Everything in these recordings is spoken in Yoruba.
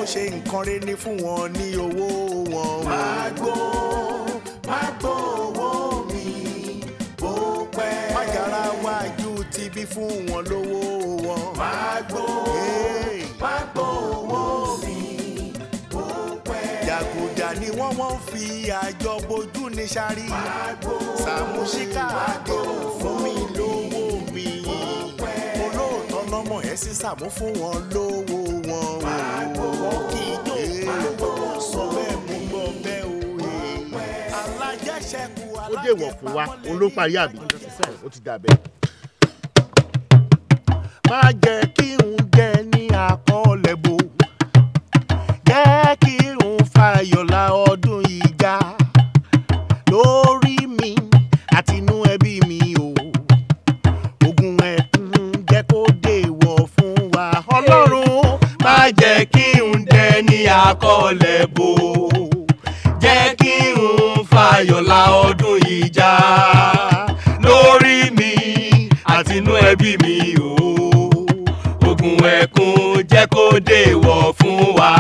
ṣe nǹkan rẹ̀ ní fún wọn ní owó wọn. Má gbó owó mi bó pẹ́. Má jara wájú ti bí fún wọn lówó wọn. Má gbó owó mi bó pẹ́. Jàgùjà ni wọ́n fi àjọ bojú ní sáré. Sàmúsíkà àdéhùn fún mi lówó mi. Olóòótọ́ lọ́mọ ẹ̀ sí Sàmú fún wọn lówó wọn. Wọ́n kì í jó olówó sọ bẹ́ẹ̀ mú gbọ́ bẹ́ẹ̀ o. Alájẹṣẹ́kù Ó dèwọ̀ fún wa, òun ló parí àbí? Ó ti dà bẹ́ẹ̀. Má jẹ́ kí n jẹ ní àkọọ́lẹ̀ bò, jẹ́ kí n fàyọ̀lá ọdún yìí já lórí mi àti inú ẹbí mi o. Ogun ẹkún jẹ́ kó dèwọ̀ fún wa. Ọlọ́run má jẹ́ kí n jẹ ní àkọọ́lẹ̀ bò, jẹ́ kí n fàyọ̀lá ọdún yìí já lórí mi àti inú ẹbí mi o. Ogun ẹkún jẹ́ kó dèwọ̀ fún wa.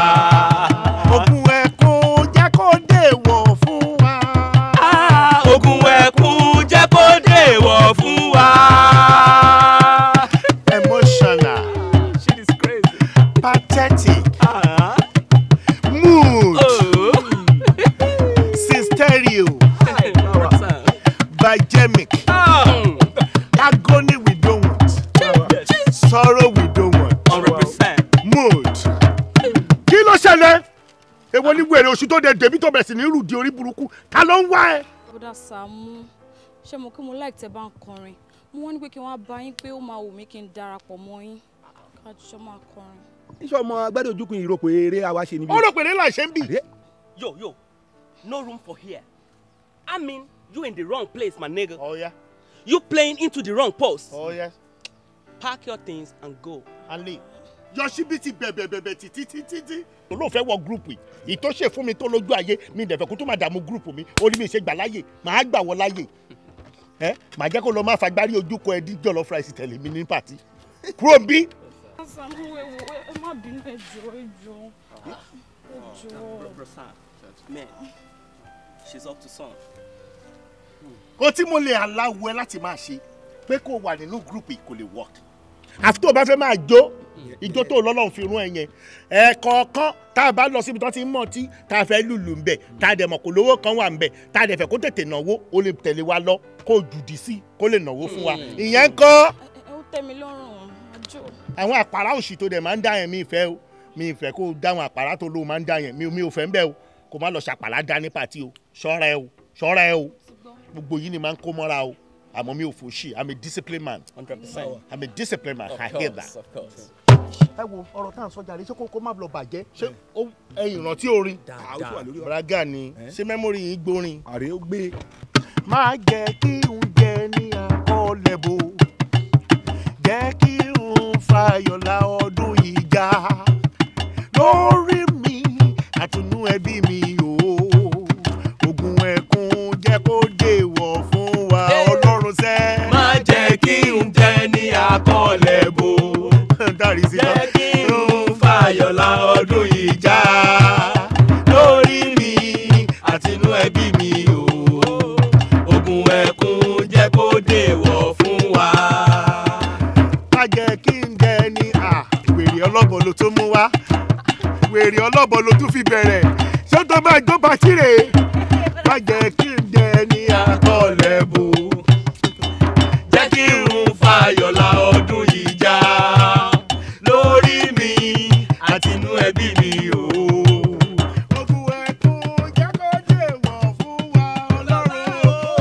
Ogun ẹkún jẹ́ kó dèwọ̀ fún wa. Ogun ẹkún jẹ́ kó dèwọ̀ fún wa. Emotional. Shit is crazy. Pathetic. Mood. Hysteria. Bigemic. Agony we don't want. Sorrow we don't want. 100%. Mood. Kí ló ṣẹlẹ̀? Èwo ní wèrè oṣù tó dé dèbí tó bẹ̀rẹ̀ sí ní rùdí orí burúkú. Ta ló ń wá ẹ? Bọ́dà Sàámú, ṣé mo kí mo like tẹ́ bá ń kọrin? Mo wọ́n ní pé kí wọ́n á bá yín pé ó máa wù mí kí n darapọ̀ mọ́ yín. Ká jọ máa kọrin. Iṣẹ́ ọmọ agbádùn ojúkun ìròpò eré àwa ṣe níbí. Ó rò pé ní láì ṣe ń bì. Yo, yo, no room for here. I mean, you in the wrong place, my nigga. Oh, yeah. You playing into the wrong post. Oh, yes. Pack your things and go. And leave. Yọ̀ṣíbí ti bẹ̀bẹ̀ bẹ̀bẹ̀ títí títí tí. Olóòfẹ́ wọ gúrùpù yìí. Ìtọ́ ṣe fún mi tó lójú ayé mi dẹ̀fẹ̀ kó tó máa dààmú gúrùpù mi. Ó ní mi ṣe gbà láyè, màá gbà wọ láyè. Ẹ màá jẹ́ kó lọ máa fagbárí ojú kọ ẹ díjọ́ lọ fúráìsì tẹ̀lé mi ní pàtí. Kúrò ń bí. Sàámú, ẹ má bínú, ẹ jọ̀ọ́, ẹ jọ̀ọ́. Ẹ jọ̀ọ́. Bro Sam, man, she's up to some. Kó tí mo lè aláwọ̀ ẹ láti máa ṣe pé kó wà nínú gúrùpù yìí kò lè work. Àfi tó o bá fẹ́ máa jó ijó tó lọ́lọ́run fi rún ẹ yẹn. Ẹ̀ẹ̀kọ̀ọ̀kan tá a bá lọ síbi tó ti ń mọ̀ tí tá a fẹ́ lùlù ń bẹ̀ tá a dẹ̀ mọ̀ kó lówó kan wà ń bẹ̀ tá a dẹ̀ fẹ́ kó tètè náwó ó lè tẹ̀lé wa lọ kó jùdí sí kó lè náwó fún wa. Ìyẹn ń kọ́. Ẹ ó tẹ́ mi lọ́rùn, àjò. Àwọn àpárá òṣì tó dẹ̀ máa ń dá yẹn mi ìfẹ́ o, mi ìfẹ́ kó dáwọn àpárá tó lóo máa ń dá yẹn mi ò fẹ́ ń bẹ̀ o, kó má lọ ṣàpàlà dá ní pàtí o, ṣọ́ra ẹ o, ṣọ́ra ẹ o, gbogbo yìí ni máa ń kó mọ́ra o, àmọ́ mi ò fò ṣì, I'm a disciplined man. 100%. I'm a disciplined man. I hear that. Of course. Ẹ wo ọ̀rọ̀ tá à ń sọ jàre, ṣé kó má lọ bàjẹ́, ṣé ẹ ìrántí orin braga ni, ṣé mẹ́mórì yìí gbórin. Àrè ó gbé. Má jẹ́ kí n jẹ ní àkọọ́lẹ̀ bò, jẹ́ kí n fàyọ̀lá ọdún yìí já lórí mi àtinú ẹbí mi o. Ogun ẹkún jẹ́ kó dèwọ̀ fún wa. Ọlọ́run sẹ́. Má jẹ́ kí n jẹ ní àkọọ́lẹ̀ bò, jẹ́ kí n fàyọ̀lá ọdún yìí já lórí mi àtinú ẹbí mi o. Ogun ẹkún jẹ́ kó dèwọ̀ fún wa. Má jẹ́ kí n jẹ ní wèrè ọlọ́bọ ló tún mú wá, wèrè ọlọ́bọ ló tún fi bẹ̀rẹ̀, ṣé tó máa jó pàṣírè. Má jẹ́ kí n jẹ ní àkọọ́lẹ̀ bò, jẹ́ kí n fàyọ̀lá ọdún yìí já lórí mi àtinú ẹbí mi o. Ogun ẹkún jẹ́ kó dèwọ̀ fún wa. Ọlọ́run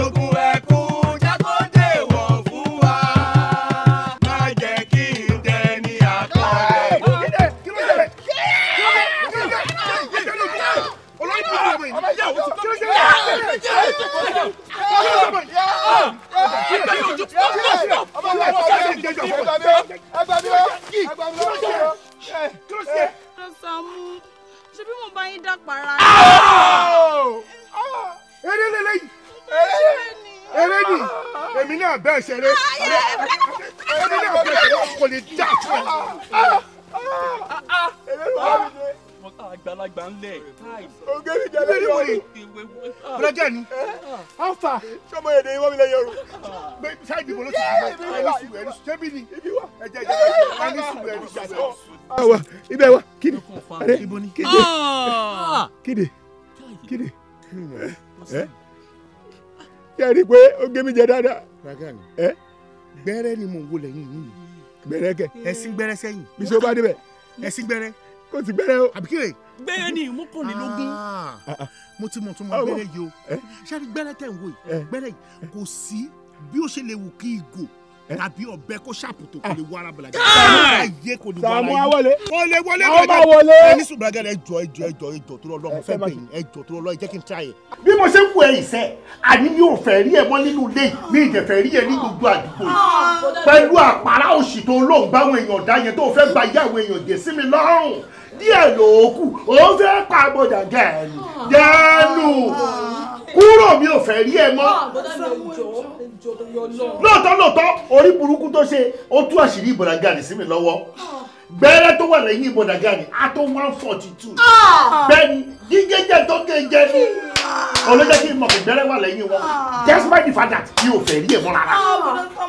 ogun ẹkún jẹ́ kó dèwọ̀ fún wa. Má jẹ́ kí n jẹ ní àkọọ́lẹ̀ bò. Bọ́dà Sàámú, ṣé bí mo bá yín dàpàrà? Eré lélẹ́yìí, eré ni, èmi náà bẹ́ẹ̀ ṣeré, èmi náà bẹ́ẹ̀ ṣeré, kò lè dá fún ẹ. Àgbàlagbà ń lẹ̀. Oge mi jẹ́ lẹ́yìn ọ̀run. Bùrọ̀dá ni. Alfa. Sọmọ èdè ìwọ́ mi lẹ́yìn ọ̀run. Ṣáàjì bolo ti sùn ẹni sùn ẹni sùn ṣébí ni. Ẹ jẹ́ ẹni sùn ẹni sùn. Àwa ibẹ̀ wa kíni. Kíde. Kíde. Kíde. Ẹ ṣe rí i pé oge mi jẹ dáadáa. Gbẹ́rẹ́ ni mò ń wo lẹ́yìn yìí. Gbẹ́rẹ́ kẹ. Ẹ̀sìn gbẹ́rẹ́ sẹ́yìn. Bísí ó bá débẹ̀. Ẹ̀sìn gbẹ́rẹ́. Kò sí gbẹ́rẹ́ o. Àbí kíre? Gbẹ́rẹ́ ni mọ́kànlélógún. Mo ti mọ̀ tó mọ gbẹ́rẹ́ yìí o. Ṣé rí gbẹ́rẹ́ tẹ̀ ń wò yìí? Gbẹ́rẹ́ yìí kò sí bí ó ṣe lè wù kí ìgò tàbí ọ̀bẹ kó ṣàpùtò kò lè wọ ara bàlágà. Ayé kò lè wọ ara Sàámú yìí. á wọlé. Kò lè wọlé Àwọn máa wọlé. Ẹni sùn bàlágà ẹ jọ ẹ jọ ẹ jọ ẹ jọ tó lọ lọ mo fẹ́ bẹ̀ yín ẹ jọ tó lọ lọ ẹ jẹ́ kí n try ẹ. Bí mo ṣe ń wo ẹ ìṣe, àní mi ò fẹ́ rí ẹ mọ́ nínú ilé yìí, mi ì dẹ̀ fẹ́ rí ẹ ní gbogbo àdúgbò yìí. Pẹ̀lú àpárá òṣì tó lóun báwọn èèyàn dá yẹn tó fẹ́ ba iye àwọn èèyàn jẹ́ sí mi lọ́rùn. Díẹ̀ ló kù, ó fẹ́ pa àbọ̀dà gẹ̀ẹ́nù. Gẹ̀ẹ́nù kúrò mi ò fẹ́ rí ẹ mọ́. Lóòótọ́ lóòótọ́ orí burúkú tó ṣe ó tú àṣírí ìbọ̀dàgàní sí mi lọ́wọ́. Gbẹ́rẹ́ tó wà lẹ́yìn ìbọ̀dàgàní á tó 142. Bẹ́ẹ̀ni gígéjẹ tó géjẹ ní olójẹ́ kí n mọ̀ pé gbẹ́rẹ́ wà lẹ́yìn wọn. Despite the fact that mi ò fẹ́ rí ẹ mọ́ rárá.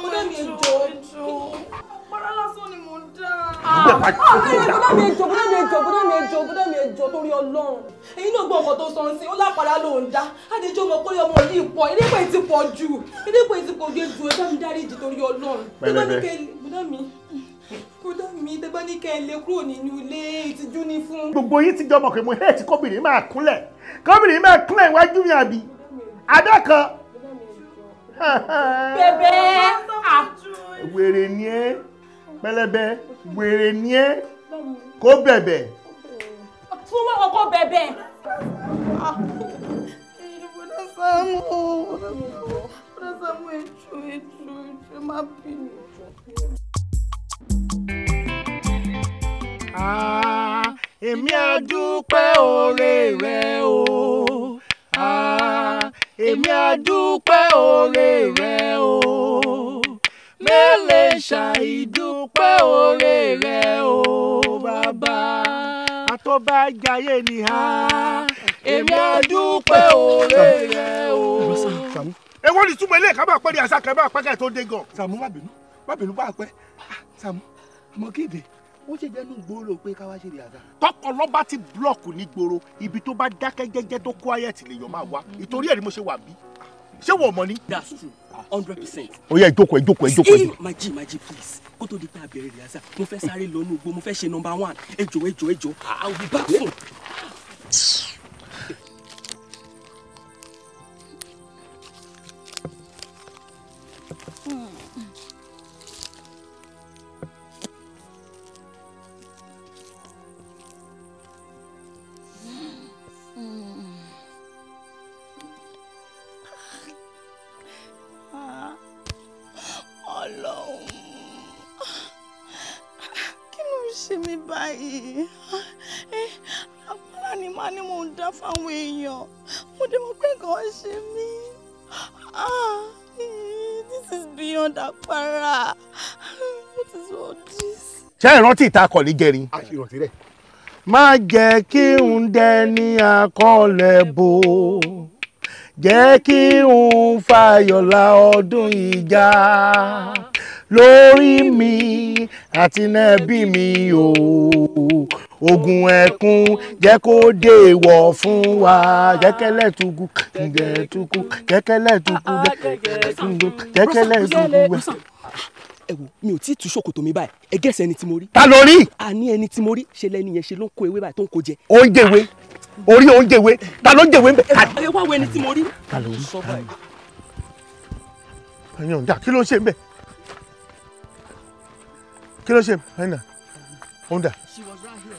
Bùrọ̀dá mi ẹjọ́. Àpárá lásán ni mò ń dá. Bùrọ̀dá mi ẹjọ́, bùrọ̀dá mi ẹjọ́, bùrọ̀dá mi ẹjọ́, bùrọ̀dá mi ẹjọ́ torí Ọlọ́run. Èyí náà gbọ́ ọkọ̀ tó sọ ń sìn, ó lápàdá ló ń dá. Adéjọ́ mọ̀ pé ọmọ yìí pọ̀, erékò ti pọ̀ jù. Erékò ti pọ̀ jù, ẹ bá mi dáríjì torí Ọlọ́run. Pẹ̀lẹ́bẹ̀. Bùrọ̀dá mi, tẹ́ bá ní kẹ́ ẹ lé kúrò nínú ilé, ìtìjú ni fún. Gbogbo yín ti jọ mọ̀ pé mo hate kóbìnrin máa kúnlẹ̀. Kóbìnrin máa kúnlẹ̀ iwájú mi àbí. Adá kan. Bẹ̀bẹ̀. Wèrè ni ẹ́, pẹlẹbẹ, wèrè ni ẹ́, kó bẹ̀bẹ̀. Fún wọn kó bẹ̀bẹ̀. Bùrọ̀dá Sàámú, bùrọ̀dá Sàámú ẹjọ́ ẹjọ́ ẹjọ́ má bínú. Èmi á dúpẹ́ oore rẹ o. Èmi á dúpẹ́ oore rẹ o. Mélèé ṣàìdúpẹ́ oore rẹ o bàbá. Àtọ́bàjáyé ni ha. Èmi á dúpẹ́ oore rẹ o. Èwo ni túmọ̀ ilé ìkábà pẹ́ ní àṣà kan bá pẹ́ tó dé gan. Sàámú má bínú, má bínú bá a pẹ́. Sàámú, ọmọ kéde. Ó ṣe jẹ́ inú gbòòrò pé ká wá ṣe ìyàtọ̀. Tọkọlọ bá ti búlọ̀kù ní gbòòrò, ibi tó bá dákẹ́ jẹ́jẹ́ tó quiet lèèyàn máa wá. Ìtorí ẹ̀ ni mo ṣe wà bí. Ṣé wọ́n mọ̀ ni? That's true, 100%. Ó yá ìjókòó ìjókòó ìjókòó. My G, my G, please. Kó tó di pé a bẹ̀rẹ̀ rìhásà, mo fẹ́ sáré lọ inú igbó, mo fẹ́ ṣe number 1. Ẹ jọ̀ọ́, ẹ jọ̀ọ́, ẹ jọ̀ọ́, I will be back soon. Ọlọ́run, kí ló ń ṣe mí báyìí? Àpárá ni màá ní mò ń dá fáwọn èèyàn. Mo dé mọ̀ pé nǹkan ń ṣe mí. This is beyond àpárá. What is all this? Ṣé ìrántí ìta akọ̀lé jẹrin? Àṣìrántí rẹ̀. Má jẹ́ kí n dẹni àkọlẹ̀ bò. Jẹ́ kí n fàyọ̀lá ọdún ìjà lórí mi àti nẹ́bí mi o. Ogun ẹkún jẹ́ kó dèwọ̀ fún wa. Jẹ́kẹ́lẹ́ tukú, jẹ́ tukú, jẹ́kẹ́lẹ́ tukú, jẹ́kẹ́lẹ́ tukú. Ẹ wo, mi ò tí ì tú ṣòkòtò mi báyìí. Ẹ gẹ̀ẹ́sì ẹni tí mo rí. Ta ló rí? A ní ẹni tí mo rí, ṣe lẹ́ni yẹn ṣe ló ń kó ewé báyìí tó ń kó jẹ. Ó ń jẹ̀wé. Orí ó ń jẹ̀wé. Ta ló ń jẹ̀wé ń bẹ̀? Ẹ wá wo ẹni tí mo rí. Ta ló rí? Ẹ̀yin ọ̀dà, kí ló ń ṣe ń bẹ̀? Kí ló ń ṣe? Ẹ̀yin náà, ó ń dà. She was right here.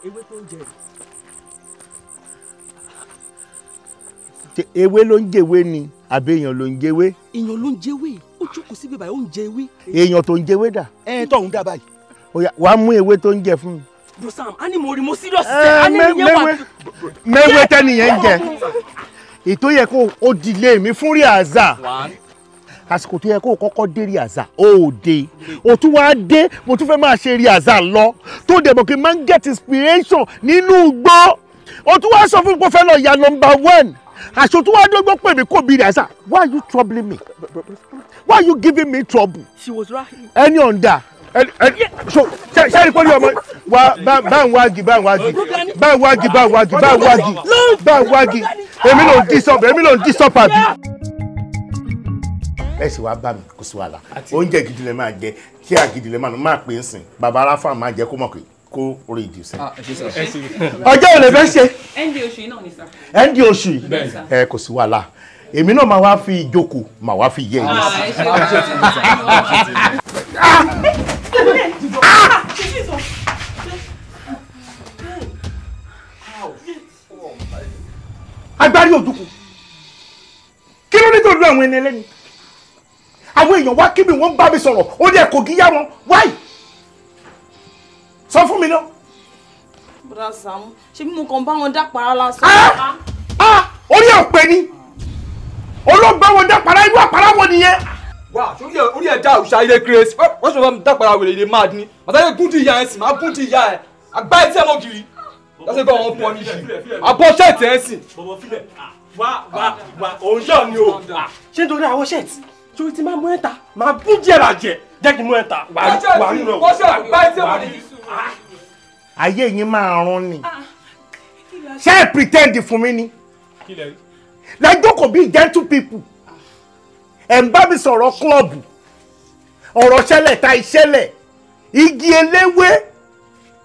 Ewé tó ń jẹ. Ewé ló ń jẹ̀wé ni àbí èèyàn ló ń jẹ̀wé? Èèyàn ló ń jẹ̀wé. Ó jókòó síbi báyìí, ó ń jẹ ewé. Èèyàn tó ń jẹ̀wé dà? Ẹ tọ̀hún dà báyìí. Ó yá, wàá mú ewé tó ń jẹ fún mi. Bro Sam, a ní mo rí, mo serious sẹ́, a ní ìyẹn wà. Mẹ́wé tẹ́nìyẹn ń jẹ. Ètò yẹ kó o dìlé mi fún rìhásà. Àsìkò tó yẹ kó o kọ́kọ́ dé rehearsal, ó ò dé. O tún wá dé, mo tún fẹ́ máa ṣe rehearsal lọ. Tó dẹ̀ mọ̀ kí n máa ń get inspiration nínú igbó. O tún wá sọ fún mi pé o fẹ́ lọ ya number 1. Àṣọ tó wá dọ́gbọ́n pè mí kò bí rehearsal. Why are you troubling me? Why are you giving me trouble? She was right. Any under. So, ṣe pé ní ọmọ wa bá ń wági bá ń wági bá ń wági bá ń wági bá ń wági bá ń wági èmi ló ń dísọ̀pù èmi ló ń dísọ̀pù àbí. Ẹ sì wá bá mi kò sí wàhálà, oúnjẹ gidi lè máa jẹ, kí àgìdì lè máa pè é sìn, bàbá aráfà máa jẹ kó mọ̀ pé kó orí ìdí sìn. Ọjọ́ ò lè fẹ́ ṣe. Nd oṣù yìí náà ni sà. Nd oṣù yìí ẹ kò sí wàhálà, èmi náà máa wá fi ìjókòó máa wá fi yẹ ẹ̀yìn sí. Agbárí òdùkú, kí ló ní tó lu àwọn ẹni ẹlẹ́ni? Àwọn èèyàn wá kí mi, wọ́n bá mi sọ̀rọ̀, ó dẹ̀ kò gíyá wọn, why? Sọ fún mi náà. Bùrọ̀dá Sàámú, ṣé bí mo kàn bá wọn dápàrà lásán? Orí ọ̀pẹ ni olóògbé wọn dápàrà, irú àpárá wọn nìyẹn. Wá sórí orí ẹ̀dá òṣà ilé kérésì, wọ́n sọ fún mi dápàrà wèrè ilé máa dín. Màtáyé gún di ìyá ẹ̀ sìn, máa gún di ìyá ẹ̀, àgbá ẹ̀ tí ẹ̀ mọ́ kiri. Lọ́sẹ̀ kọ́ wọn pọ̀ ní yìí, àbọ̀ ṣẹ́ẹ̀tì ẹ̀ sìn. Bọ̀bọ̀ filẹ̀, wá wá wá, òun yọ̀ ni o. Ṣé nítorí àwọn ṣẹ́ẹ̀tì? Torí tí máa mú ẹ̀ta, máa bú díẹ̀ bàjẹ́, jẹ́ kí n mú ẹ̀ta, wà á rí rẹ̀. Ayé yín máa rún ni. Ṣé ẹ pretend fún mi ni? Lẹ́jọ́ kò bí gentle people. Ẹ̀ ń bá mi sọ̀rọ̀ klọ́ọ̀bù, ọ̀rọ̀ ṣẹlẹ̀ ta ìṣẹ̀lẹ̀, igi eléwé,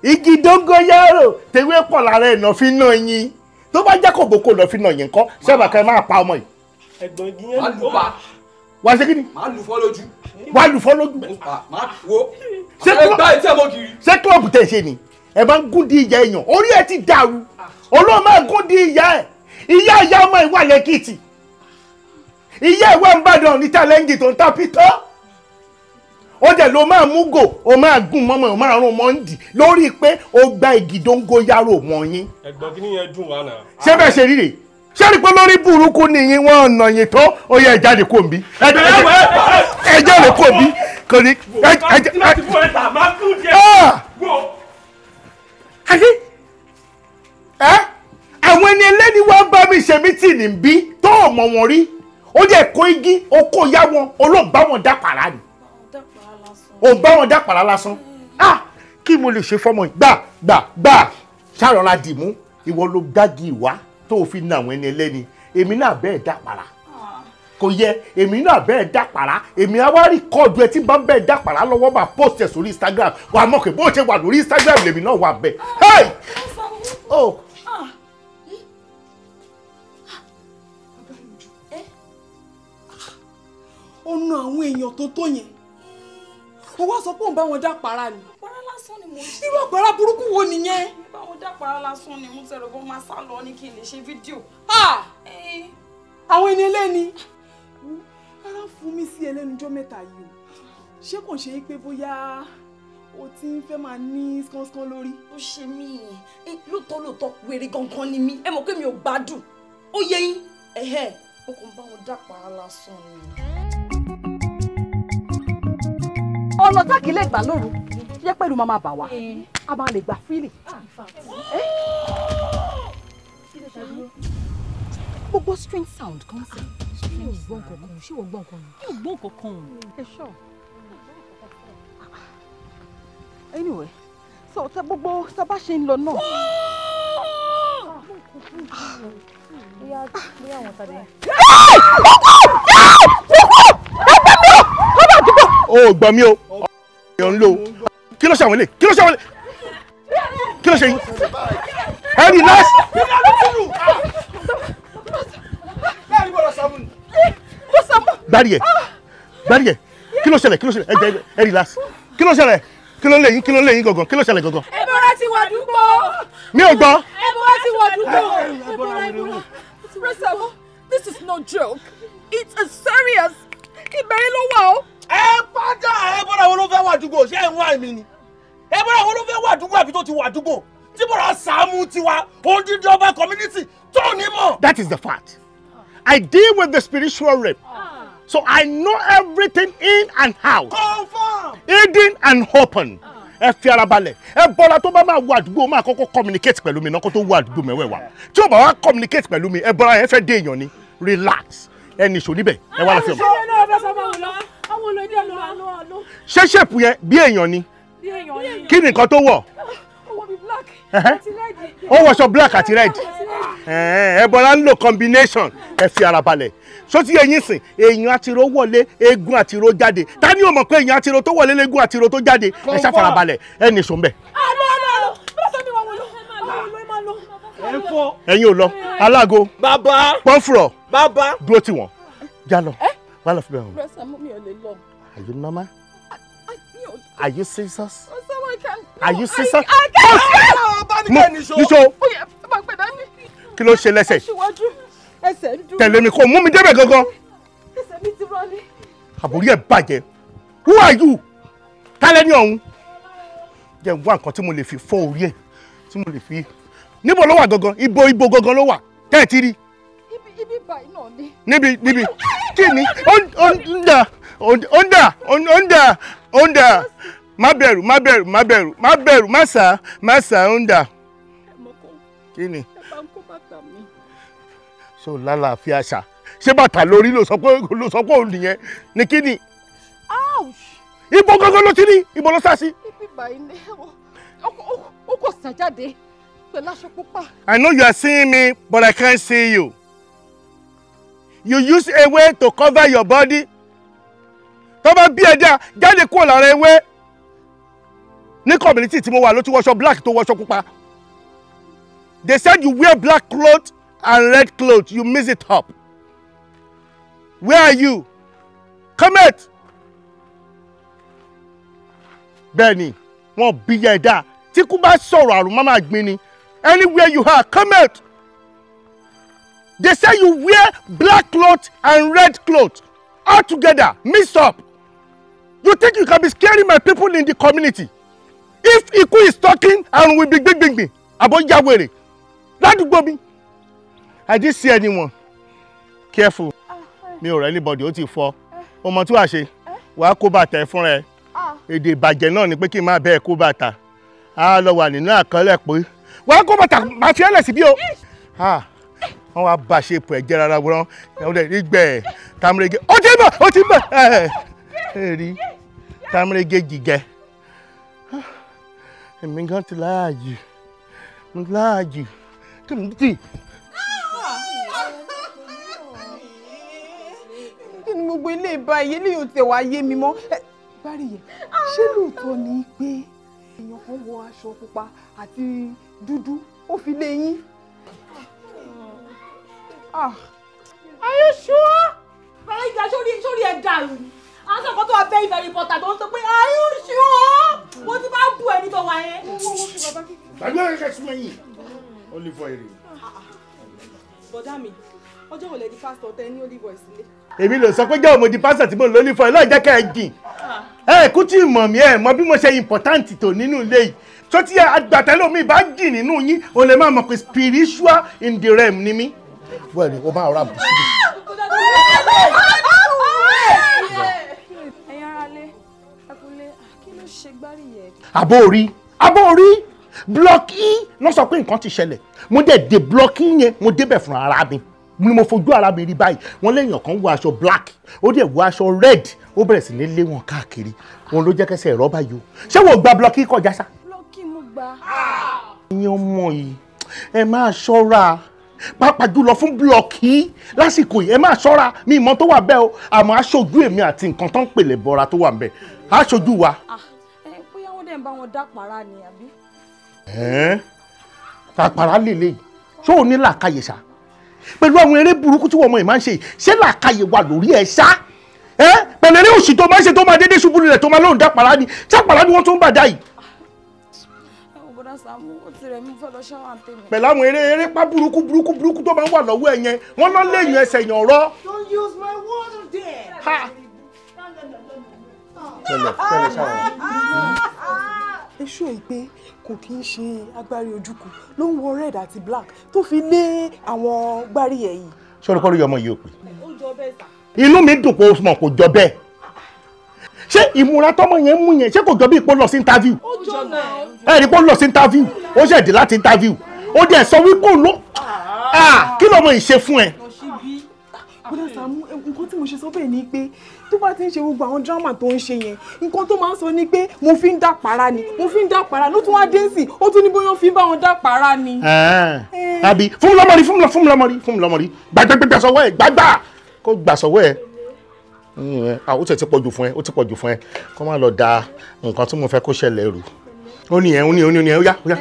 igi dóngóyárò, tewé pọ̀ lára ẹ̀ náà fi náà yín. Tó bá jẹ́ kòbókò lọ fi náà yín kọ́, ṣé bàkà ẹ máa pa ọmọ yìí? Ẹ̀gbọ́n igi yẹn ló pa. Wà á ṣe kí ni? Màá lù fọ́ lójú. Wà á lù fọ́ lójú. Màá wo. Ṣé klọ́ọ̀bù tẹ̀ ṣe ni? Ẹ bá ń gún di ìyá èèyàn, orí ẹ ti dàrú. Olóò máa gún di ìyá ẹ̀. Ìyá ìyá ọmọ ìwà lẹ́kìtì. Ìyá ìwé ń bàdàn ní challenge tó ń ta pítọ́. Ó dẹ̀ ló máa mú gò, ó máa gún mọ́mọ́, ó máa rún mọ́ ń dì lórí pé ó gba igi dóngóyárò mọ́ yín. Ẹ̀gbọ́n kí nìyẹn dùn wá náà. Ṣé bẹ́ẹ̀ ṣe rí rèé? Ṣé rí pé lórí burúkú nìyí wọ́n ọ̀nà yìí tó ó yẹ jáde kó ń bí. Ẹ jáde kó ń bí. Kò ní. Àwọn ẹni ẹlẹ́ni wá bá mi ṣe mítìnì bí tó ò mọ̀ wọ́n rí. Ó dẹ̀ kó igi, ó kó yá wọn, olóògbá wọn dápàrà ni. Ó bá wọn dápàrà lásán. Kí mo lè ṣe fọmọ yìí? Gbà gbà gbà ṣàrọ̀ra dìmú, ìwọ ló dági ìwá tó o fi na àwọn ẹni ẹlẹ́ni. Èmi náà bẹ́ẹ̀ dápàrà. Kò yẹ, èmi náà bẹ́ẹ̀ dápàrà. Èmi á wá rìkọ́ọ̀dù ẹ tí bá bẹ́ẹ̀ dápàrà lọ́wọ́ bá post ẹ̀ sórí Instagram. Wà á mọ̀ pé bó ṣe wà lórí Instagram lèmi náà wà bẹ́ẹ̀. Hey! Oh! Ó na àwọn èèyàn tó tó yẹn, ó wá sọ pé òun bá wọn dápàrà ni. Àpárá lásán ni mo ṣe. Irú àpárá burúkú wo nìyẹn? Bá wọn dápàrà lásán ni mo tẹ̀rọ bó máa sá lọ ní kí n lè ṣe fídíò. Àwọn ẹni ẹlẹ́ni ara ń fún mi sí ẹlẹ́nujọ́ mẹ́ta yìí o. Ṣé kò ṣe é pé bóyá o ti ń fẹ́ máa ní skánsán lórí? Ó ṣe mí lóòótọ́ lóòótọ́, wèrè gangan ni mí. Ẹ mọ̀ pé mi ò gbádùn. Ó yẹ yín, ẹ̀hẹ́, mo kàn bá wọn dápàrà lásán ni. Ọ̀nà táàkì lè gbà lóru jẹ́ pẹ̀lú máa máa bà wá, a máa lè gbà fílì. Gbogbo strange sound kan sí. Mi ò gbọ́ nǹkan kan, ṣé ìwọ gbọ́ nǹkan ni? Mi ò gbọ́ nǹkan kan. Ẹ ṣọ́. Anyway, so tẹ gbogbo tá a bá ṣe ń lọ náà. Bóyá àwọn tàbí. O gbọ́ mi o, ọ̀yàn ń lò. Kí ló ṣe àwọn ilé? Kí ló ṣe àwọn ilé? Kí ló ṣe yín? Ẹ relax. Gbárí ẹ̀, gbárí ẹ̀, kí ló ṣẹlẹ̀? Kí ló ṣẹlẹ̀? Ẹ jẹ́ ẹ relax. Kí ló ṣẹlẹ̀? Kí ló lè yín? Kí ló lè yín gangan? Kí ló ṣẹlẹ̀ gangan? Ẹ̀bọ̀ra ti wà dúpọ̀. Mi ò gbọ́. Ẹ̀bọ̀ra ti wà dúpọ̀. Ẹ̀bọ̀ra ẹ̀bọ̀ra. Rẹ́sàmú, this is no joke. It's a serious. Ìbẹ̀rẹ̀ ló wà o. Ẹ padà, ẹ bọ́dà wo ló fẹ́ wà dúgbò? Ṣé ẹ̀ ń wá èmi ni? Ẹ bọ́dà wo ló fẹ́ wà dúgbò àbí tó ti wà dúgbò? Tí bọ́dà Sàámú tiwa, odidi ọba community tó ní mọ̀. That is the fact. I deal with the spiritual realm. So I know everything in and out. Confirm. Hidden and open. Ẹ fi ara balẹ̀. Ẹ bọ́ra tó bá máa wọ àdúgbò máa kọ́kọ́ communicate pẹ̀lú mi náà kó tó wọ àdúgbò mẹ́wẹ̀ẹ̀wá. Tí ó bá wá communicate pẹ̀lú mi, ẹ bọ́ra yẹn fẹ́ dé èèyàn ni. Relax. Ẹ nìṣó níbẹ̀. Ẹ wá lọ fi ọmọ. Ṣé ṣèpù yẹn bí èèyàn ni? Kí ni nǹkan tó wọ̀? Ó wọṣọ black àti red. Ẹ bọ́ra ń lo combination. Ẹ fi ara balẹ̀. Ṣó ti eyín sìn, èèyàn àtiró wọlé, eégún àtiró jáde. Ta ni ó mọ̀ pé èèyàn àtiró tó wọlé léégún àtiró tó jáde? Ẹ ṣàfarabalẹ̀, ẹ nìṣó ń bẹ̀. Ẹ̀yin ò lọ, alágo, pọ́nfùrọ̀, dúró tì wọ́n, já lọ, wà lọ fi bẹ́ẹ̀ hàn. Are you normal? Are you serious? Are you serious? Níṣó, kí ló ṣe lẹ́sẹ̀? Tẹ̀lé mi kó mú mi débẹ̀ gangan. Àbórí ẹ̀ bàjẹ́. Who are you? Tálẹ́ ní ọ̀hún. Jẹ́ n wá nǹkan tí mo lè fi fọ́ orí ẹ̀, tí mo lè fi. Níbo ló wà gangan? Ibo ibo gangan ló wà? Tẹ́ ẹ̀ ti rí. Ibi báyìí náà ni. Níbi níbi. Kí ni? Ó ń dà ó ń dà ó ń dà ó ń dà. Má bẹ̀rù má bẹ̀rù má bẹ̀rù má bẹ̀rù má sà má sà ó ń dà. Kí ni? So lálàáfíà ṣá, ṣé bàtà lórí ló sọ pé òun nìyẹn ní kí ni? Ibo gangan ló ti rí, ibo ló sá sí. Ibi báyìí ni ó kò sá jáde pẹ̀lú aṣọ pupa. I know you are seeing me, but I can't see you. You use ewé to cover your body. Tó bá bí ẹja jáde kúrò lára ewé. Ní community tí mo wà ló ti wọṣọ black tó wọṣọ pupa. They said you wear black cloth and red cloth, you mix it up. Where are you? Come out. Bẹ́ẹ̀ni, wọ́n bí yẹ ẹ̀dá. Tí kú bá sọ̀rọ̀ àrùn má máa gbin ni. Anywhere you are, come out. They say you wear black cloth and red cloth all together, mix up. You think you can be scaring my people in the community? If Iku is talking, àrùn will be gbingbingbin. Àbọ̀ yàwèrè. Ládùúgbò mi. I didn't see anyone. Careful. Mi ò rẹ́ anybody, ó ti fọ́. Ọmọ tí wàá ṣe, wàá kó bàtà ẹ fúnra ẹ. Èdè ìbàjẹ́ náà ni pé kí n máa bẹ́ẹ̀ kó bàtà. Á lọ wà nínú àkọọ́lẹ̀ pé wàá kó bàtà, màá fi ẹlẹ̀ sí bí o. Wọ́n wá bá ṣe ipò ẹ̀jẹ̀ rárá wọ́n ìgbẹ́ tamurege. Ó ti ń bọ̀, ó ti ń bọ̀. Ẹ rí tamurege jìgẹ. Èmi gan ti láàyè. Mo láàyè. Kí ni tí? Kí ni gbogbo ilé ìbáyé ilé yóò tẹ̀ wá yé mi mọ́? Báríyẹ̀, ṣé lóòótọ́ ni pé èèyàn kan wọ aṣọ pupa àti dúdú ó fi lé yín? Are you sure? Báyìí sórí ẹ̀ dàrú ni. Àwọn sọ̀kan tó wà very very important tó ń sọ pé are you sure? Mo ti bá bú ẹni tó wà yẹn. Gbàgbé ẹ̀ka súnmọ́ yìí. Olive oil. Bọ̀dá mi, ọjọ́ wo lẹ di pásítọ̀ tẹ ní olive oil sílé? Èmi ló sọ pé jẹ́ òmòdì pásítọ̀ tí mo ń lo olive oil lọ́ọ̀ jẹ́ ká ẹ jìn. Ẹ kú tí mọ̀ mí ẹ̀ mọ bí mo ṣe important tó nínú ilé yìí. Tó tí àgbàtẹ́lómi bá jìn nínú yín, o lè máa mọ̀ pé spiritual in the realm ni mí. Bọ́ọ̀lù o máa rà bù síbi. Ẹ̀yin aráalé, ẹ kúlé, kí ló ṣe Gbáríyẹ̀? Àbó orí, àbó orí, block E ló sọ pé nǹkan ti ṣẹlẹ̀. Mo dẹ̀ dé block E yẹn, mo débẹ̀ fún ara mi. Ni mo fojú ara mi rí báyìí. Wọ́n léèyàn kan wọ aṣọ black, ó dẹ̀ wọ aṣọ red, ó bẹ̀rẹ̀ sí ní lé wọn káàkiri. Wọn ló jẹ́ kẹsẹ̀ ẹ̀rọ báyìí o. Ṣé wo gba block E kọjá sá? Block E mo gba. Ìyẹn ọmọ yìí, ẹ máa ṣọ́ra. Pàápàá jùlọ fún blọọkì lásìkò yìí, ẹ máa ṣọ́ra. Mi ìmọ̀ tó wà bẹ́ẹ̀ o, àmọ́ aṣojú èmi àti nǹkan tó ń pèlè bọ́ra tó wà bẹ́ẹ̀ aṣojú wa. Bóyá wọ́n dẹ̀ ń bá wọn dá pàrà ni àbí. Tàpàrà lélẹ̀ ṣó o ní làákàyè ṣá? Pẹ̀lú àwọn eré burúkú tí wọ́n mọ̀ ẹ̀ máa ń ṣe, ṣé làákàyè wà lórí ẹ̀ ṣá? Pẹ̀lú eré òṣì tó máa ń ṣe tó máa dédé ṣubú lulẹ̀ tó máa lóun dá pàrà ni, ṣá pàrà ni wọ́n tún ń bàjá yìí. Pẹ̀lú àwọn eré eré pa burúkú burúkú burúkú tó máa ń wà lọ́wọ́ ẹ̀ yẹn, wọ́n lọ léèyàn ẹsẹ̀ yàn rọ́. Don't use my water there. Ha. Pẹ̀lẹ́ pẹ̀lẹ́ ṣáà. Èṣù ẹ̀ pé kò kí ń ṣe agbárí ojúkù ló ń wọ red àti black tó fi lé àwọn Gbáríyẹ̀ yìí. Ṣé olùkọ́ ló yọ ọmọ yìí ò pé? Ó jọ bẹ́ẹ̀ sà. Inú mi dùn pé o mọ̀ kò jọ bẹ́ẹ̀. Ṣé ìmúra tọmọ yẹn mú yẹn, ṣé kò jọ bí ipò lọ sí interview? Ẹ rí pé ó lọ sí interview, ó ṣẹ̀ dé láti interview, ó dẹ̀ sọ wípé òun ló kí lọmọ yìí ṣe fún ẹ? Bọ́dà Sàámú, nǹkan tí mo ṣe sọ bẹ́ẹ̀ ni pé tó bá ti ń ṣe gbogbo àwọn dírámà tó ń ṣe yẹn, nǹkan tó máa ń sọ ni pé mo fi ń dàpárá ni, mo fi ń dàpárá, ló tún wá dé sí, ó tún ní bóyá ó fi ń bá wọn dàpárá ni. Àbí fún lọ́mọrí, fún lọ́mọrí, fún lọ́mọrí, gbàgbàgbà sọwọ́ ẹ̀, gbàgbà kó gbà sọwọ́ ẹ̀. Ó ti pọ̀ jù fún ẹ, ó ti pọ̀ jù fún ẹ, kó má lọ da nǹkan tí mo fẹ́ kó ṣẹlẹ̀ rú. Ó ní ẹ, ó ní ẹ, ó ní ẹ, ó yá, ó yá.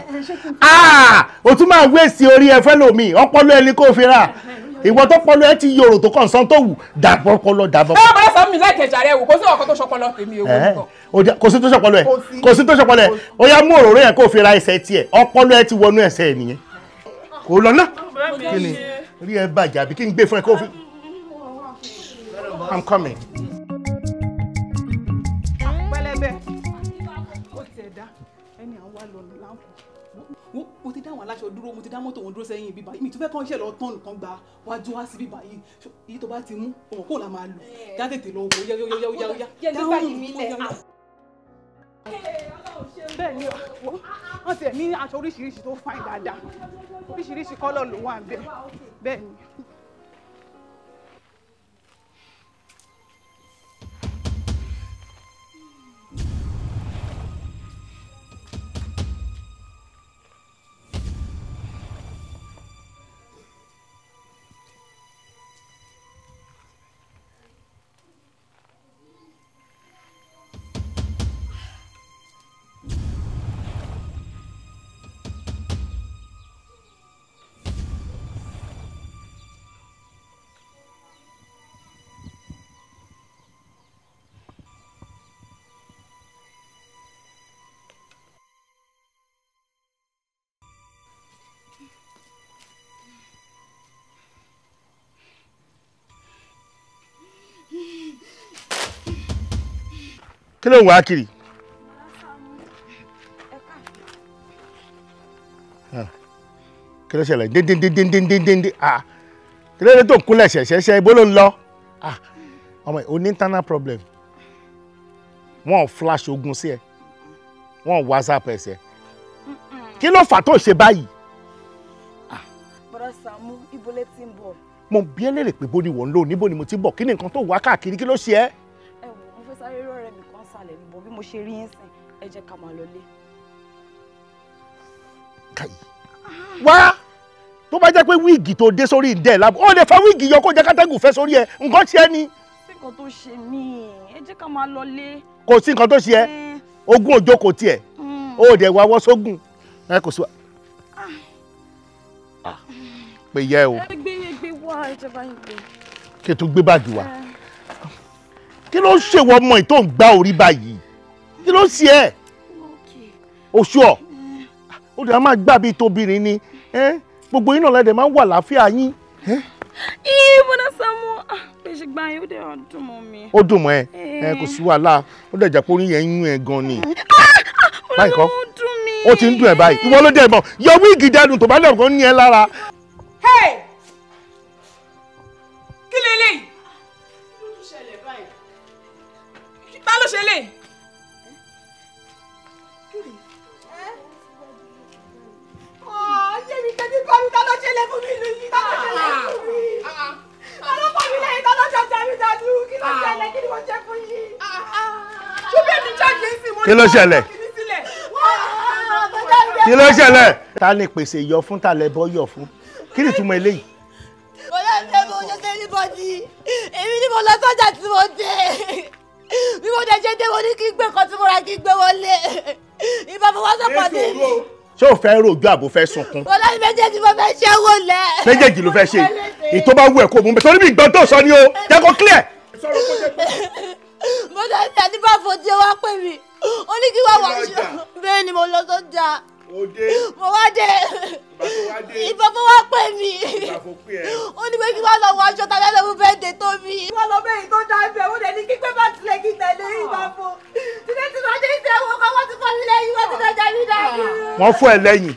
O tún máa wéèsì orí ẹ fẹ́ lómi, ọpọlọ ẹni kó fi rà. Ìwọ tó pọlọ ẹ ti yòrò tó kàn sán tó wù, dàbọ̀ pọlọ dàbọ̀. Ẹ bá Sàámú mi láìkẹjà rẹ wò, kò sí ọkọ tó ṣọpọlọ tèmi ewu nìkan. Kò sí tó ṣọpọlọ ẹ, kò sí tó ṣọpọlọ ẹ. Ó yá mú òróró yẹn kó fi ra ẹsẹ̀ tiẹ̀, ọpọlọ ẹ ti wọnú ẹsẹ̀ ẹ nìyẹn. Kò lọ ná. Kí ni rí ẹ bàjẹ́ àbí kí n gbé fún ẹ kó fi. I'm coming. Pẹ̀lẹ́bẹ̀, ó tiẹ̀ dá ẹni à ń wá lọ láǹfọ̀. Mo ti dá àwọn aláṣọ dúró, mo ti dá mọ́tò wọn dúró sẹ́yìn bíbá yìí, mi tún fẹ́ kàn ṣe lọ tán nǹkan gba wájú wá sí bíbá yìí. Èyí tó bá ti mú òun kò là máa lò, já tètè lọ wò yáyáyáyá. Bẹ́ẹ̀ ni wọ́n ti ẹ̀ ní aṣọ oríṣiríṣi tó fáìn dáadáa, oríṣiríṣi kọ́lọ̀ ló wà níbẹ̀. Bẹ́ẹ̀ ni. Kí ló ń wá kiri? Kí ló ṣẹlẹ̀? Déndéndéndéndéndé ah, kí ló dé tó ń kúnlẹ̀ ṣẹ̀ṣẹ̀ṣẹ̀, ibo ló ń lọ? Ọmọ yìí, o ní internal problem. Wọ́n flash ogun sí ẹ, wọ́n whatsapp ẹsẹ̀. Kí ló fà tó ṣe báyìí? Bọ́dà Sàámú, ibo lẹ ti ń bọ̀? Mo bi ẹ́ léèrè pé bó ni wọ́n ń lò, níbo ni mo ti ń bọ̀, kí ni nǹkan tó wá káàkiri, kí ló ṣe ẹ́? Ẹ wò, mo fẹ́ sáré rọ̀rẹ́ mi kan sàlẹ̀ níbo bí mo ṣe rí yín sìn, ẹ jẹ́ ká máa lọlé. Wá, tó bá jẹ́ pé wíìgì tó dé sórí ìdẹ́ lábọ̀, ó lè fa wíìgì yọ kó jẹ́ kátẹ́gùn fẹ́ sórí ẹ, nǹkan ṣe ẹ́ ni. Sí nǹkan tó ṣe mí, ẹ jẹ́ ká máa lọlé. Kò sí nǹkan tó ṣe ẹ́, ogún òjò kò tiẹ̀, ó dẹ̀ wá wọ́ sógun, ẹ kò sí wa. Pé yẹ o. Ẹ gbé gbé wá, ẹ jẹ́ bá yín gbé. Kí n tún gbé báàgì wá. Kí ló ń ṣèwọ ọmọ yìí tó ń gbá orí báyìí? Kí ló ń ṣe ẹ́? Oṣù ọ̀, ó dẹ̀ máa gbà bíi tóbìnrin ni, gbogbo yín náà lẹ́dẹ̀ máa ń wà láfíà yín. Ih, Bọ́dà Sàámú, bẹ́ẹ̀ ṣe gbá yín, ó dẹ̀ dùn mọ́ mi. Ó dùn mọ́ ẹ, kò sí wàhálà, ó dẹ̀ jẹ́ pé orí yẹn ń yún ẹ gan ni. Báyìí kọ́, ó ti ń dùn ẹ báyìí, ìwọ ló dẹ̀ mọ̀, yọ wíìgì dànù tó bá dẹ̀ kó ní ẹ lára. Kí leléyìí? Ta ló ṣe léyìí? Ayé mi tẹ́tí bá mi, ta ló ṣe lé fún mi lóyún? Ta ló ṣe lé fún mi? Ta ló fọ́ mi lẹ́yìn? Ta ló ṣàjà mi dànù? Kí ló ṣẹlẹ̀? Kí ni mo ṣe fún yín? Ṣé mi jáde sí mo Kí ló ṣẹlẹ̀? Kí ló ṣẹlẹ̀? Ta ni pèsè yọ fún, ta lẹbọ yọ fún? Kí ni ìtumọ̀ eléyìí? Mo lọ ṣe mo ṣe ṣe anybody. Èmi ni mo lọ sọ́jà tí mo dé. Bí mo dẹ̀ ṣe dé, mo ní kí n gbé nǹkan tí mo ra kí n gbé wọlé. Ìbá mo wá sọ́pọ̀ ní. Ṣé o fẹ́ rojú àbò fẹ́ sunkún? Mo lọ ní méjèèjì mo fẹ́ ṣe wò lẹ̀. Méjèèjì ló fẹ́ ṣe. Èyí tó bá wù ẹ́ kó mú bẹ́ẹ̀. Torí bí ìgbọ́n tó sọ ni o, jẹ́ kó clear. Mo lọ sí àdìbàfọ̀ tí ó wá pè mí. Ó ní kí wá wá ṣọ. Bẹ́ẹ̀ ni mo lọ sọ́jà. Mo wá dé. Ìbọn wá pè mí. Ó ní pé kí wá lọ wọ aṣọ tàbí ẹlẹ́mú bẹ́ẹ̀ dé tó mi. Wọ́n lọ bẹ́ẹ̀ tó dá ibẹ̀, wọ́n dẹ̀ ní kí pé bá tilẹ̀ kí tẹ̀lé ìbáfo. Títí tí wọ́n dé sí ẹ̀wọ̀n kan, wọ́n ti fọ́ mi lẹ́yìn, wọ́n ti fẹ́ jà mí dànù. Wọ́n fọ́ ẹ lẹ́yìn.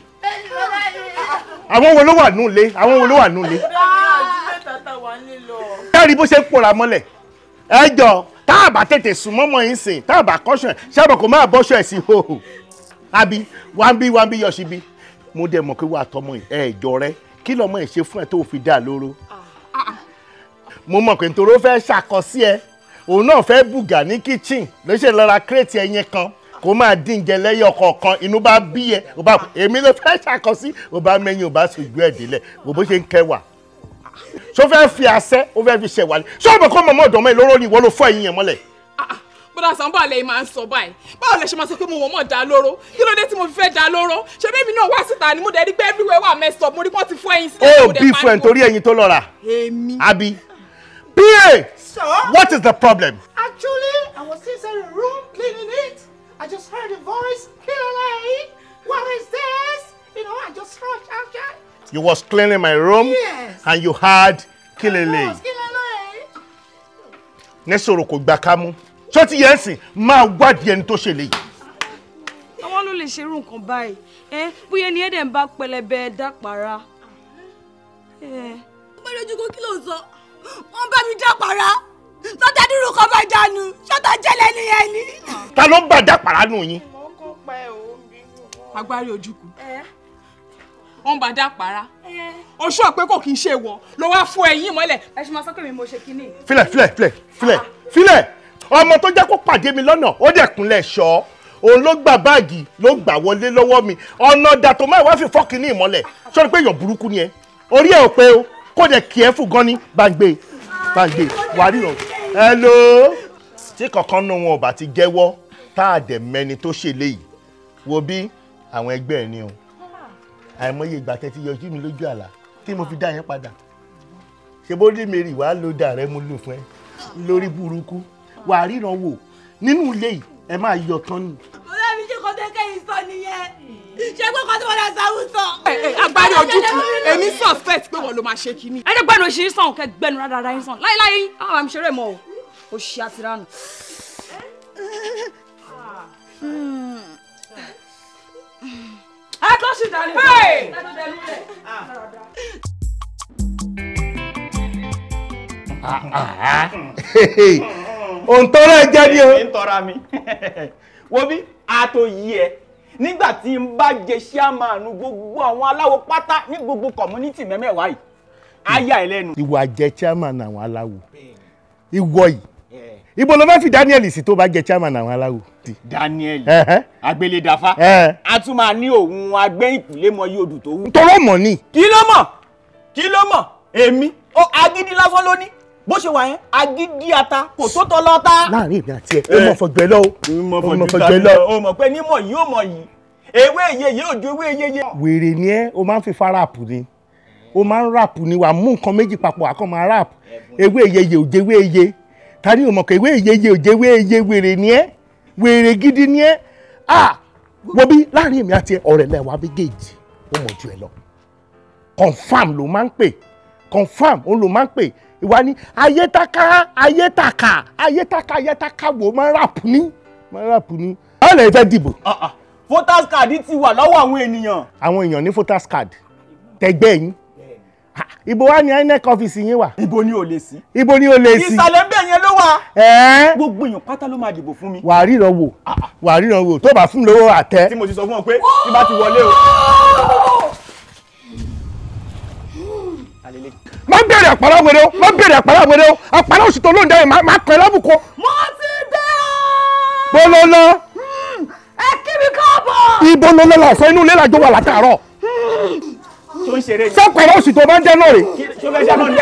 Àwọn wo ló wà nù lé? Àwọn wo ló wà nù lé? Káàrí bó ṣe ń pòórá mọ́lẹ̀. Ẹ jọ tá a bá tètè sùn mọ́mọ́ yín sìn tá a bá kọ́ṣọ̀ ẹ̀ ṣáàbọ̀ kò máa bọ́ṣọ̀ ẹ̀ sí hòhò àbí wá ń bí yọ̀ṣì bí. Mo dẹ̀ mọ̀ pé wà á tọmọ ẹ̀ jọ rẹ kí lọmọ ẹ̀ ṣe fún ẹ tó fi dà lóró. Mo mọ̀ pé nítorí ó fẹ́ ṣàkọsí ẹ òun náà fẹ́ bùgà ní kitchen ló ṣe lọ ra kírètì ẹyin kan kó máa dín jẹ lẹ́yọ kọ̀ọ̀kan inú bá bí ẹ ò bá èmi ló fẹ́ ṣàkọsí ò bá mẹ́yìn ò bá sojú ẹ̀ délẹ̀ wò bó ṣe ń kẹwàá ṣó fẹ́ fi àṣẹ ó fẹ́ fi ṣẹ̀wá ni ṣé ọmọ kọ́ mọ̀mọ́ ọ̀dọ́mọ ẹ̀ lóró ni ìwọ ló fọ́ ẹ̀yìn yẹn mọ́lẹ̀. Bọ́dà Sàámú àlẹ́ máa ń sọ báyìí báwo lẹ ṣe máa sọ pé mo wọ́n mọ̀ dá lóró kí ló dé tí mo fi fẹ́ dá lóró ṣé bẹ́ẹ̀ mi náà wá síta ni mo dẹ̀ rí pé everywhere wà messed up mo rí pọ́n ti fọ́ ẹyin sílẹ̀ mo dẹ̀ pariwo. Ó bí fún ẹ nítorí ẹyin tó lọ rà. Èmi. Àbí PA. Sir? What is the problem? Actually, I was inside the room cleaning it. I just heard a voice. Kilele, what is this? You know, I just rushed outside. You was cleaning my room? Yes. And you heard Kilele. Yes, Kilele. Nesoro kò gbà kámú. Ṣó ti yẹn sìn máa wádìí ẹni tó ṣe léyìí. Àwọn ló lè ṣerú nǹkan báyìí. Bóyá ẹni ẹ̀dẹ̀ ń bá pẹlẹbẹ dápàrà. Pẹ̀lú ojú kó kí ló ń sọ? Wọ́n bá mi dápàrà. Sọ́tà dúró kan bá dànù. Sọ́tà jẹ́lẹ̀ nìyẹn ni. Ta ló ń bà dápàrà nù yín? Agbárí Ojukwu. Wọ́n bá dápàrà. O sọ pé kò kí n ṣe wọ ló wá fún ẹyin mọ́lẹ̀. Ẹ ṣe máa sọ pé mi mo ṣe kinní. Filẹ̀ filẹ̀ filẹ̀ filẹ̀ filẹ̀ ọmọ tó jẹ́ kó pàdé mi lọ́nà ó dẹ̀ kúnlẹ̀ ṣọ́ òun ló gba báàgì ló gbà wọlé lọ́wọ́ mi ọ̀nà dàtò máa wá fi fọ́ kinní ìmọ́lẹ̀ sọ pé èèyàn burúkú ni ẹ orí ẹ ò pé o kò dẹ̀ kí ẹ fún gan ni gbàgbé gbàgbé wà ríran. Hello tí kankan nù wọn ò bá ti jẹ́wọ́ tá a dẹ̀ mẹ́ni tó ṣe léyìí wo bí àwọn ẹgbẹ́ ẹ ní o àìmọye ìgbà tẹ́ ti yọjú mi lójú àlá tí mo fi dá yẹn padà ṣe bó rí mary wàá ló dà rẹ mo lò fún ẹ lórí burúkú wàá ríran wò nínú ilé yìí ẹ máa yọ tán ni. Bọ́lá mi ṣe kọ́ tẹ́kẹ́ yìí sọ nìyẹn ṣé pé kọ́ tí wọ́n dá Sàámú sọ. Agbárí Ojukwu èmi suspect pé wọ́n ló máa ṣe kínní. Ẹ jẹ́ gbẹ́nu òṣì sàn kẹ́ gbẹ́nu rádaràda yín sàn láíláí àwọn àmì ṣeré mọ́ o òṣì àtìránù. Ẹ kọ́ sí ìdálẹ́. Òǹtọ́rọ̀ ẹ jẹ́ ni o. Ń tọ́ra mi. Wo bí a tó yí ẹ nígbà tí n bá jẹ ṣíàmánu gbogbo àwọn aláwo pátá ní gbogbo community mẹ́mẹ́wàá yìí á yà ẹ́ lẹ́nu. Ìwọ àjẹ chairman àwọn aláwo ìwọ yìí ibo ló fẹ́ fi Daniel sí tó bá jẹ chairman àwọn aláwo. Daniel agbélédàfá a tún máa ní òun agbẹ́yìnkùlé mọ iye odù tó wù. Tọrọ mọ ni. Kí ló mọ̀ kí ló mọ̀ èmi ó agídí lásán ló ní bó ṣe wà yẹn agídí ata kò tó tọ́ lọ́ta. Láàrin èmi àti ẹ ó mọ̀ fọgbẹ́ lọ ó mọ̀ fọgbẹ́ lọ. Ó mọ̀ pé nímọ̀ yìí ó mọ̀ yìí ewé iye yìí ò ju ewé iye yé. Wèrè ni ẹ o máa ń fi fa ráàpù ni o máa ń ráàpù ni wà á mú nǹkan méjì papọ̀ àkọ́ máa ráàpù ewé iye yìí ò jẹ́ ewé iye ta ni o mọ̀ pé ewé iye yìí ò jẹ́ ewé iye wèrè ni ẹ wèrè gidi ni ẹ ah wo bí láàrin èmi àti ẹ ọ̀rẹ́ lẹ́wà méjèèjì ó mọ̀ ju ẹ lọ confam ló máa ń pè confam ó ló máa ń pè ìwà ni ayétaka ayétaka ayétaka ayétaka wo máa ń ràpù ní máa ń ràpù ní. Báwo lè fẹ́ dìbò. Voters card ti wà lọ́wọ́ àwọn ènìyàn. Àwọn èèyàn ní voters card tẹgbẹ́ yín ibo wa ni INEC ọ́fíìsì yín wà. Ibo ni ò lè sí. Ibo ni ò lè sí. Ìsàlẹ̀ ń bẹ̀ yẹn ló wà. Gbogbo èèyàn pátá ló máa dìbò fún mi. Wà á ríran wò wà á ríran wò tó bá fún mi lówó àtẹ. Tí mo ti sọ fún ọ pé tí bá ti wọlé o. Má bẹ̀rẹ̀ àpárá wèrè o má bẹ̀rẹ̀ àpárá wèrè o àpárá òṣìṣẹ́ olóńdá yẹn má kọ́ ẹ lábùkọ. Mo ti dé o. Bólólọ́. Ẹ kí mi káàbọ̀. Ibo ló lọ́la ọ̀sán inú ilé làjọ wà látàárọ̀. Tó ń ṣeré ni. Sọ́pàá òṣì tó máa ń jẹ́ náà rè. Ṣó fẹ́ dáná ni.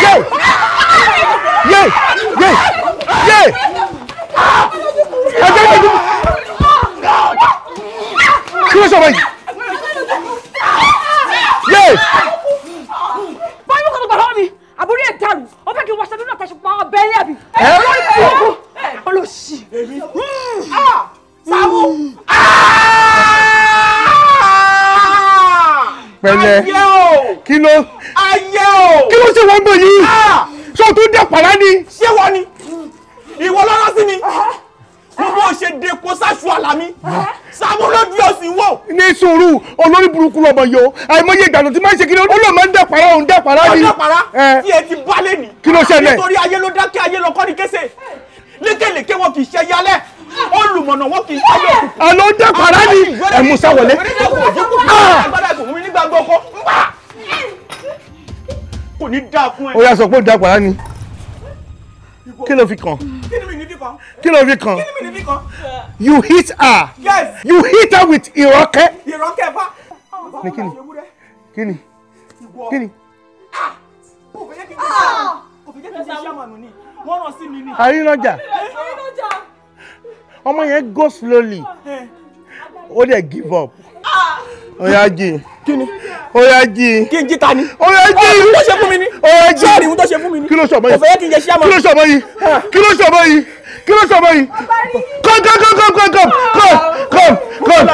Yé! Yé! Yé! Yé! Ẹgbẹ́ ìgbẹ́ kí ló sọ̀rọ̀ yìí? Yé! Báyọ̀ kò tó gbà lọ́wọ́ mi, àbúrò ẹ̀ dàrú, ó fẹ́ kí n wọṣọ nínú àtẹ̀sùn pa ọbẹ̀ ilé àbí. Ẹ olóṣì. Sàámú. Pẹ̀lẹ́ kí ló ayé o kí ló ṣe wọ́n bọ̀ yìí ṣé o tún dẹ̀ pàrá ni. Ṣé wọ́n ni ìwọ lọ́rọ́ sí mi mo Bó ṣe dé kó sáṣù àlàmí. Sàámú lójú ọ̀sìn wò. Ní sùúrù olórí burúkú lọmọ yìí o, àìmọye ìgbàlù tí máa ń ṣe kí ni ó lọ máa ń dàpárá òun dàpárá ni. Dàpárá tí ẹ ti bá lé ní. Kí ló ṣẹlẹ̀? Nítorí ayé ló dákẹ́ ayé lọ kọ́ ni kése. Lékèlékè wọn kì í ṣe yálẹ̀, olùmọ̀nà wọn kì í ṣe yọ. Àlọ́ dàpárá ni ẹ mú sáwọlé. Kò ní dáa fún ẹ. Ó yá sọ pé ó dàpárá ni. Kí ló fi kàn? Kí ló fi kàn? You hit her. Yes. You hit her with ìrọ́kẹ́. Ìrọ́kẹ́ fa. Ní kíni? Kíni? Kíni? Kò fẹ́ jẹ́ kí n ṣe ṣàmànù ni. Wọ́n rán sí mi ni. Àrínájà. Ọmọ yẹn go slowly. Ó dẹ̀ give up. Ó yá jí. Kíni? Ó yá jí. Kí n jí ta ni? Ó yá jí. Ohun tó ṣe fún mi ni. Ó yá jí. Sọ́ọ̀rì ohun tó ṣe fún mi ni. Kí ló ṣọ̀bọ̀ yìí? Kò fẹ́ kí n jẹ ṣíàmà. Kí ló ṣọ̀bọ̀ yìí? Kí ló ṣọ̀bọ̀ yìí? Kí ló ṣọ̀bọ̀ yìí? Come come come come come come come come come.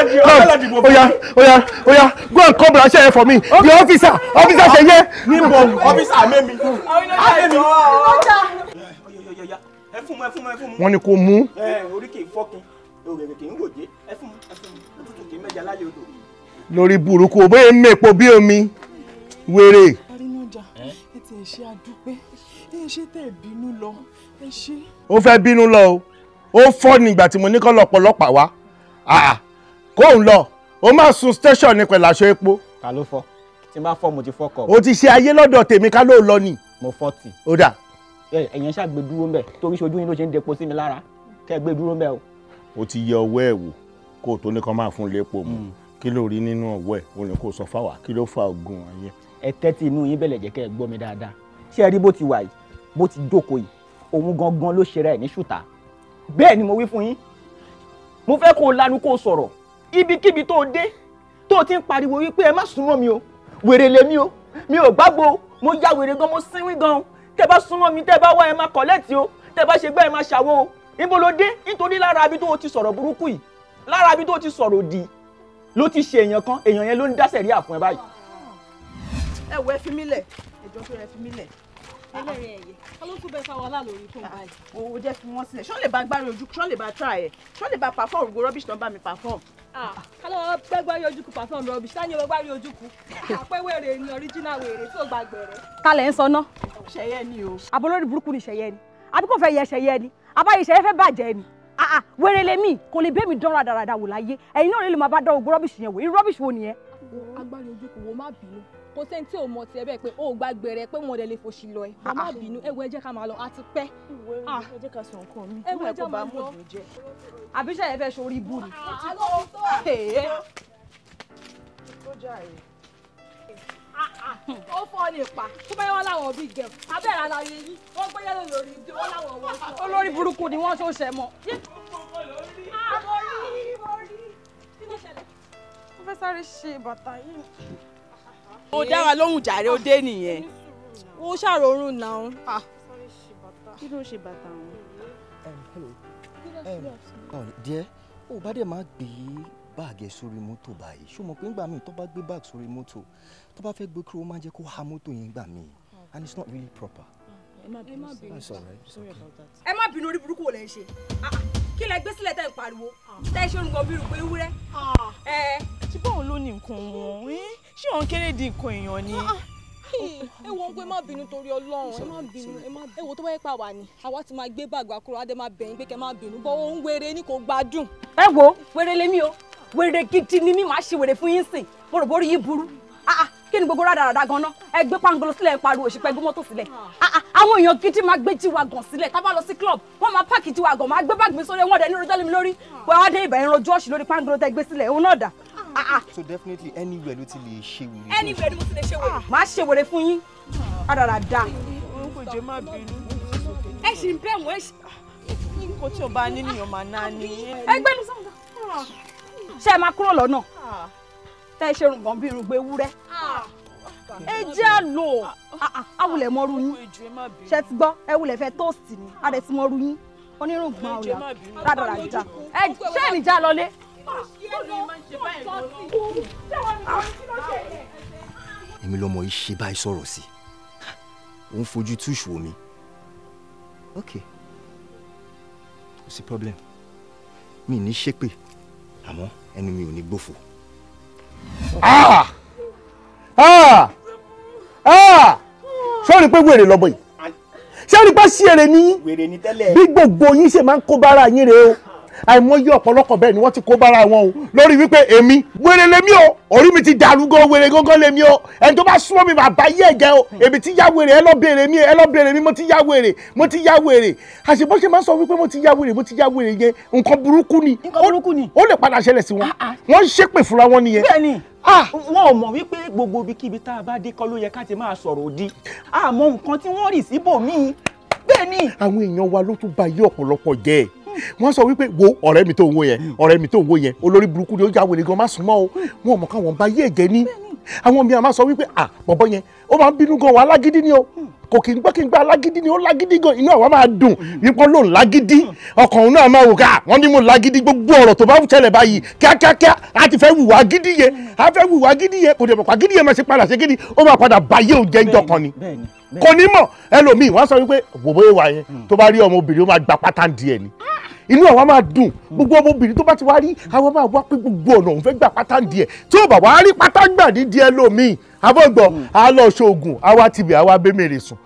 Ó yá ó yá ó yá go and call Bùrọ̀ṣẹ́ yẹn for me. The officer officer ṣe yẹ. Níbo officer mẹ́mi? Àmẹ́mi. Ẹ fún mu ẹ fún mu ẹ fún mu. Wọ́n ní kó mú. Ẹ orí kì í fọ́kin, òrèrè kì í wòjé. Ẹ fún mu ẹ fún mu, òtútù kì í mẹ́ja lálẹ́ odò. Lórí burúkú bóyá ń mèpo bí omi wèrè. Àrínájà ẹ ti ẹ ṣe àdúpẹ́ ẹ ṣe tẹ ẹ bínú lọ ẹ ṣe. Ó fẹ́ bínú lọ o, ó fọ́ nígbà tí mo ní kọ́ lọ́pọ̀lọpàá wá kóun lọ ó máa sun station ní pẹ̀lú aṣọ epo. Ta ló fọ́? Tí n bá fọ́ mo ti fọ́ kọ. O ti ṣe ayé lọ́dọ̀ tèmi ká ló lọ ni. Mo fọ́ tì. Ó dà. Ẹ̀yàn ṣàgbé dúró ń bẹ̀ torí ṣojú yín ló ṣe ń depo sí mi lára kẹ́ ẹ gbé dúró ń bẹ̀ o. O ti yẹ ọwọ́ ẹ̀ wò kó o tó ní kó máa fún lépo mu. Kí ló rí nínú ọwọ́ ẹ̀ o ní kó sọ fáwa kí ló fa ogun ayé. Ẹ tẹ́tí inú yín bẹ̀lẹ̀ jẹ́ kẹ́ ẹ gbọ́ mi dáadáa. Ṣé ẹ rí bó ti wà yìí bó ti jókòó yìí òun gangan ló ṣe ra ẹ̀ ní ṣùtá. Bẹ́ẹ̀ ni mo wí fún yín. Mo fẹ́ kó o lanu kó o sọ̀rọ̀ ibikíbi tó o dé tó o ti ń pariwo wípé ẹ má súnmọ́ mi o wèrè lèmi o mi ò gbàgbọ́ mo ya wèrè gan mo sínwín gan tẹ́ bá súnmọ́ mi tẹ́ bá wá ẹ má kọ̀lẹ́tì o tẹ́ bá ṣe gbẹ́ ẹ má ṣàwọ́ o níbo ló dé nítorí lára ibi tó o ti sọ̀rọ̀ burúkú yìí lára ibi tó o ti sọ̀rọ̀ òdì ló ti ṣe èèyàn kan èèyàn yẹn ló ń dá sẹ̀ríà fún ẹ báyìí. Ẹ wo ẹ fi mí lẹ̀ ẹjọ́ tó ẹ fi mí lẹ̀. Ẹlẹ́rìí ẹ̀yẹ ká ló tún bẹ fa wàhálà lórí fún báyìí. O jẹ́ fi wọ́n sílẹ̀ ṣọ́ lè bá gbárí ojú ṣọ́ lè bá try ẹ̀ ṣọ́ lè bá perform gbogbo rubbish tó ń bá mi perform. Ká ló gbẹ́gbárí ojú kù perform rubbish tá ní o gbẹ́gbárí ojú kù àpẹ́ wèrè ni original wèrè tí ò gba gbẹ̀rẹ̀. Ta lẹ̀ ń sọ ná. Ṣẹ̀yẹ ni o. Àbólórí burúkú ni ṣẹ̀yẹ ni àbí kò fẹ́ yẹ ṣẹ̀yẹ ni àbáyé ṣẹ̀yẹ fẹ́ bàjẹ́ ni wèrè lèmi kò lè bẹ́ẹ̀ mi dán radarada wò láyé ẹ̀yin náà lè máa bá dán ogun rubbish yẹn wò irú rubbish wo nìyẹn. Agbárí ojú kò wo má bínú kò sẹ́ni tí ò mọ̀ tiẹ̀ bẹ́ẹ̀ pé ó gba gbẹ̀rẹ̀ pé wọn ò lè fòṣì lọ ẹ̀ bọ́ má bínú ẹ wo ẹ jẹ́ ká máa lọ àti pẹ́. Ẹ jẹ́ ká sọ nǹkan mi ẹ wo ẹ jẹ́ máa lọ. Àbí ṣẹ̀yẹ fẹ́ ṣorí ibú ni. Ó fọ́ ní pa tó bá yẹ wọn láwọn big girl abẹ́rẹ́ aláyé yín wọ́n gbé yẹ́lò lórí ibi wọ́n láwọn wọ́n sọ. Olórí burúkú ni wọ́n ṣó ṣẹ mọ́. Mo fẹ́ sáré ṣe bàtà yìí. Ó dá wa lóhùn jàre ó dé nìyẹn. Ó ṣàròrùn náà. Kí ló ṣe bàtà wọn? Hello. Díẹ̀, ó bá dẹ̀ máa gbé báàgì ẹ̀ sórí mọ́tò báyìí. Ṣó mọ̀ pé ńgbà míì tó bá gbé báàgì sórí mọ́tò tó bá fẹ́ gbé kúrò ó máa ń jẹ́ kó ha mọ́tò yẹn gbà míì and it's not really proper. Ẹ má bínú. That's all right. It's okay. Ẹ má bínú orí burúkú wo lẹ ń ṣe. Kí lẹ gbé sílẹ̀ tẹ́ ń pariwo tẹ́ ẹ ṣe orúkọ bí irúgbó ewúrẹ́. Ṣé báwo ló ní nǹkan wọn? Ṣé òun kéré di nǹkan èèyàn ni? Ẹ wo pé má bínú torí Ọlọ́run ẹ má bínú ẹ wo tó bá yẹ pa wà ní àwa ti máa gbé bàgbà kúrò adé máa bẹ̀yìn pé kẹ́ má bínú bọ́ òun wèrè ni kò gbádùn. Ẹ wo wèrè lèmi o wèrè gidi ni mí màá ṣe wèrè fún yín sìn mo rò bórí yín burú. Kí ni gbogbo rádaràda ganan ẹ gbé pangolo sílẹ̀ ń pariwo òṣìpẹ́ gbé mọ́tò sílẹ̀ àwọn èèyàn gidi máa gbé jíwa gàn sílẹ̀ tá bá lọ sí club wọ́n máa páàkì jíwa gàn máa gbé báàgì mi sórí wọn dẹ̀ ní rojọ́ lé mi lórí wọ́n á dé ibẹ̀ ń rojú ọ̀ṣì lórí pangolo tẹ́ gbé sílẹ̀ òun náà dà. So definitely anywhere ló ti lè ṣe wèrè. Anywhere ni mo ti lè ṣe wèrè. Màá ṣe wèrè fún yín rádaràda. Òun kò jẹ́ má bínú. Ẹ ṣì ń bẹ̀ wọ́n ẹ ṣì. Nǹkan tí o bá ní nìyẹn máa ná ni. Ẹgbẹ́ mi sọ̀rọ̀ ṣé ẹ máa kúrò lọ́nà tẹ́ ẹ ṣe rùngbọ̀n bí irùngbọ̀n ewúrẹ́ ẹ jẹ́ àlò awulẹ̀ mọ́rú yín ṣe ti gbọ́ ẹ wulẹ̀ fẹ́ tóòsì ni a dẹ̀ ti mọ́rú yín onírùngbọ̀n ọ̀yà rádaràda ẹ ṣé ẹ̀ níjà lọlé. Èmi lọmọ yìí ṣe báyìí sọ̀rọ̀ sí òun fojú túṣu omi. Ok, kò sí problem. Mi ní ṣépè, àmọ́ ẹnu mi ò ní gbófo. Sọ́ọ́ni pé wèrè lọ́bọ̀ yìí, sọ́ọ́ni pé sí èrè ní bí gbogbo yín ṣe máa ń kó bára yín rèé o. Àìmọye ọ̀pọ̀lọpọ̀ bẹ́ẹ̀ ni wọ́n ti kó bára wọn o lórí wípé èmi wèrè lèmi o, orí mi ti dàrú gan, wèrè gángan lèmi o. Ẹni tó bá súnmọ́ mi bàbá yé ẹ̀jẹ̀ o, èmi ti yá wèrè, ẹ lọ bèrè mi, ẹ lọ bèrè mi, mo ti yá wèrè, mo ti yá wèrè. Àṣebọ́ ṣe máa ń sọ wípé mo ti yá wèrè, mo ti yá wèrè yẹn, nǹkan burúkú ni, ó lè padà ṣẹlẹ̀ sí wọn, wọ́n ń ṣépè fúnra wọn nìyẹn. Bẹ́ẹ̀ni, wọn ò mọ̀ wípé gbogbo ibikíbi tá a bá dé kọ́ ló yẹ ká ti máa sọ̀rọ̀ òdì, àmọ́ nǹkan tí wọ́n rì síbòmíì. Bẹ́ẹ̀ni, àwọn èèyàn wa ló tún ba yé ọ̀pọ̀lọpọ̀ jẹ́. Wọ́n sọ wípé wo ọ̀rẹ́ mi tó ń wo yẹn, ọ̀rẹ́ mi tó ń wo yẹn, olórí burúkú ni, ó já wèrè gan, má súnmọ́ o. Wọn ò mọ̀ káwọn bá yé ẹ̀jẹ̀ ní. Àwọn mi àmá sọ wípé à bọ̀bọ̀ yẹn ó máa ń bínú gan, wà lágídí ni o, kò kì í gbọ́ kí n gba lágídí ni, ó lágídí gan, inú àwa máa dùn wípé ló ń lágídí, ọkàn òun náà máa wò ká wọ́n ní mo lágídí. Gbogbo ọ̀rọ̀ tó bá ṣẹlẹ̀ báyìí kíákíákíá á ti fẹ́ wùwà gídí yẹn, á fẹ́ wùwà gídí yẹn, kò dẹ̀ mọ̀ pa gídí yẹn máa ṣe padà ṣe gídí, ó máa padà báyé òun jẹ́ ńjọ́ kan ni, kò ní mọ̀. Ẹlòmíì wọ́n sọ wípé bòbó ìwà yẹn tó bá rí ọmọbìnrin ó máa gba pátá díẹ̀ ni, inú àwa máa dùn. Gbogbo ọmọbìnrin tó bá ti wá rí àwa máa wá pé gbogbo ọ̀nà òun fẹ́ gbà pátá díẹ̀, tí ó bá wá rí pátá gbà ní díẹ̀ lómi àbọ̀gbọ̀ á lọ ṣoògùn, àwa tibẹ̀ àwa bẹ́mẹ̀rẹ̀ sùn,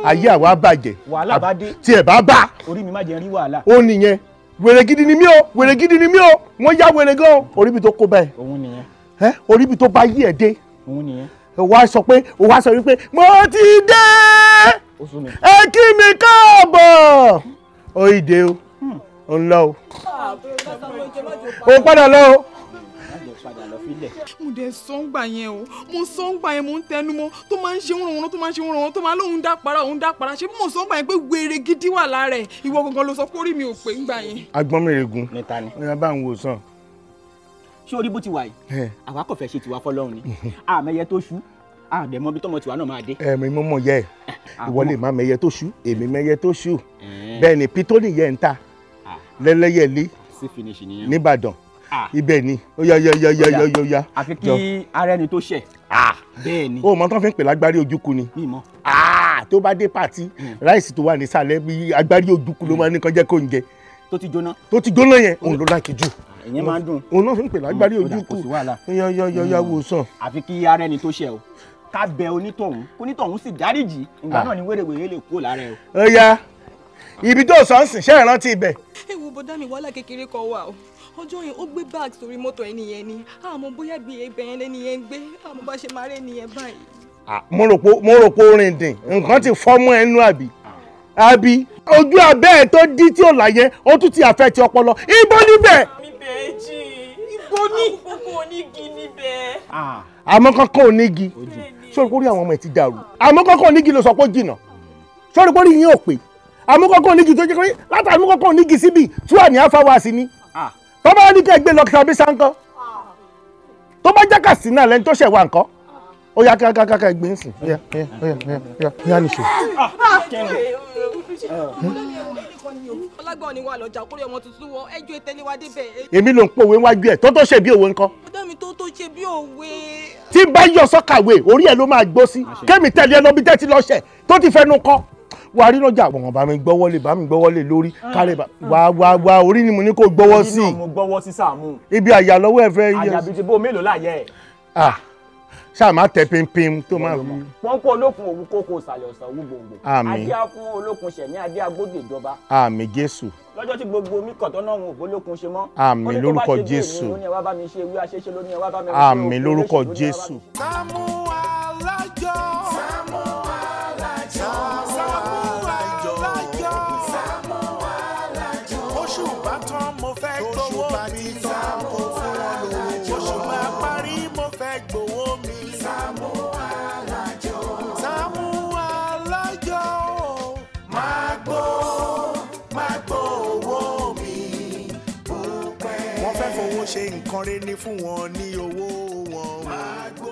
ayé àwa bàjẹ́, wàhálà bá dé, tí ẹ̀ bá bá orí mi má jẹ́ rí wàhálà. Ó nìyẹn, wèrè gidi ni mí o, wèrè gidi ni mí o, wọ́n yá wèrè gan, orí mi tó kó báyìí, orí mi tó bá yí ẹ̀ dé, wá sọ pé wá sọ wípé mo ti dé, ẹ kí mi káàbọ̀, ó ìdè o, ó ń lọ o, ó padà lọ o. Mo dẹ̀ sọ ń gbà yẹn o, mo sọ ń gbà yẹn, mo ń tẹnu mọ́ tó máa ń ṣe wọ́n tó máa ń ṣe wọ́n tó máa lóun dápara, òun dápara. Ṣé mo sọ ń gbà yẹn pé wèrè gidi wà lára ẹ̀? Ìwọ gangan ló sọ pé orí mi ò pé ń gbà yẹn. Agbọ́n mi règùn ọ̀yà bá ń wò sàn. Ṣé orí bó ti wà yìí, àwa kò fẹ́ ṣe tiwa fọlọ́run ni, àmẹ́yẹ tó ṣú, àdẹ̀mọ́ bí tọmọ tiwa náà máa dé. Ẹ̀mí mo mọ̀ yẹ ìwọ lè má mẹ́yẹ tó ṣú, èmi mẹ́yẹ tó ṣú. Bẹ́ẹ̀ ni pitoni yẹ ń ta lẹ́lẹ́yẹlé nìbàdàn, ibẹ̀ ni ó yá yá yá yá yá yá. Àfi kí ara ẹni tó ṣẹ̀. Bẹ́ẹ̀ ni. O mọ tán fi ń pè lágbárí ojúkú ni. Tó bá dé pàtí, ráìsì tó wà nísàlẹ̀ bí agbárí ojúkú ló máa ní kán jẹ́ kó ń jẹ. Tó ti jóná. Tó ti jóná yẹn, òun ló láìkí jù. Ìyẹn máa ń dùn. Òun náà fi ń pè lágbárí ojúkú. Yá yá yá yá wò sàn. Àfi kí ara ẹni tó ṣẹ̀ o, ká bẹ onítọ̀hún, onítọ̀hún sì dáríjì, ìgbà náà ni wérewère lè kúrò lára ẹ o. Ó yá, ibi tó sọ ń sìn, ṣé ìrántí ibẹ̀. Ewu bọ́dá mi, wàhálà kékeré kan wà o. Ọjọ́ yẹn ó gbé báàgì sórí mọ́tò ẹni yẹn ni, àmọ́ bóyá bí ibẹ̀ yẹn lẹ́ni yẹn ń gbé, àmọ́ bá ṣe máa rí ẹni yẹn báyìí. Mo rò pé orin dìn, nǹkan ti fọ́ mọ́ ẹnu àbí àbí ojú abẹ́ ẹ̀ tó dí tí ò láyé, ó tún ti àfẹ́ ti ọpọlọ ibo níbẹ̀. Níbẹ̀ jì, ibo ní kókó onígi níbẹ̀. Àmọ́ kankan onígi, sórí kórí àwọn ọmọ ẹ̀ ti dàrú. Àmọ́ kankan onígi ló sọ pé ó jìnnà, sórí kórí yín ò pé. Àmọ́ kankan onígi tó jẹ́ pé látàrí àmọ́ kankan onígi síbi 2.5 hours ni. Tó bá ní kẹ́ gbé lọ tàbí sáńkọ́, tó bá jẹ́ Katsina lẹ́ni tó ṣẹ̀ wá nǹkan, ó yá kíákíá gbé ń sìn, ó yá ó yá ó yá ó yá ó yá nìṣó. Ọlágbọ́n ni wà lọ́jà kórè ọmọ tuntun wọ ẹjọ́ ìtẹ́lẹ̀ wa débẹ̀. Èmi ló ń pòwe wájú ẹ̀ tó tó ṣe bí òwe ńkọ́. Ọ̀dọ́ mi tó tó ṣe bí òwe. Tí bá yọ sọ́kàwé orí ẹ̀ ló máa gbó sí, kémi tẹ̀lé ẹ lọ bí tẹ́tí lọ́ṣẹ̀ tó ti fẹnu kọ́ wà rí lọ́jà wọ̀n bá mi gbọ́wọ́lé, bá mi gbọ́wọ́lé lórí kárẹ̀ wá wá wá orí ni mo ní kó gbọ́wọ́ sí. Orí náà mo gbọ́wọ́ sí Sàámú. Ibi àyà lọ́wọ́ ẹ fẹ́ yẹ. Àyà bíi ti bó mélòó láyẹ̀ ẹ̀. Ṣáà má tẹ pínpín tó máa. Pọ́npọ́n olókun òwú kókó ìsàlẹ̀ ọ̀sán òwú gbòǹgbò. Àmín. Adé á fún olókun ṣẹ̀mí, adé agbódò ìjọba. Àmín Jésù. Lọ́jọ́ tí gbogbo omi kọ̀tọ́ náà wọn ò bólókun ṣe mọ́. Àmín lórúkọ Jésù. Ó ní ẹ wá bá mi ṣe ewé aṣeṣe ló ní ẹ wá bá mi ṣe. Àmín lórúkọ Jésù. Sàámú Alájọ. Sàámú Alájọ. Sàámú Alájọ. Sàámú Alájọ. Oṣù bá tán mo fẹ́ gbowó mi. Sàámú Alájọ. Oṣù bá parí mo fẹ́ gbowó mi. Sàámú Alájọ. Sàámú Alájọ. Máa gbó, máa gbó owó mi. Wọ́n fẹ́ fowó ṣe nǹkan rẹ̀ ní fún wọn ní owó wọn. Máa gbó.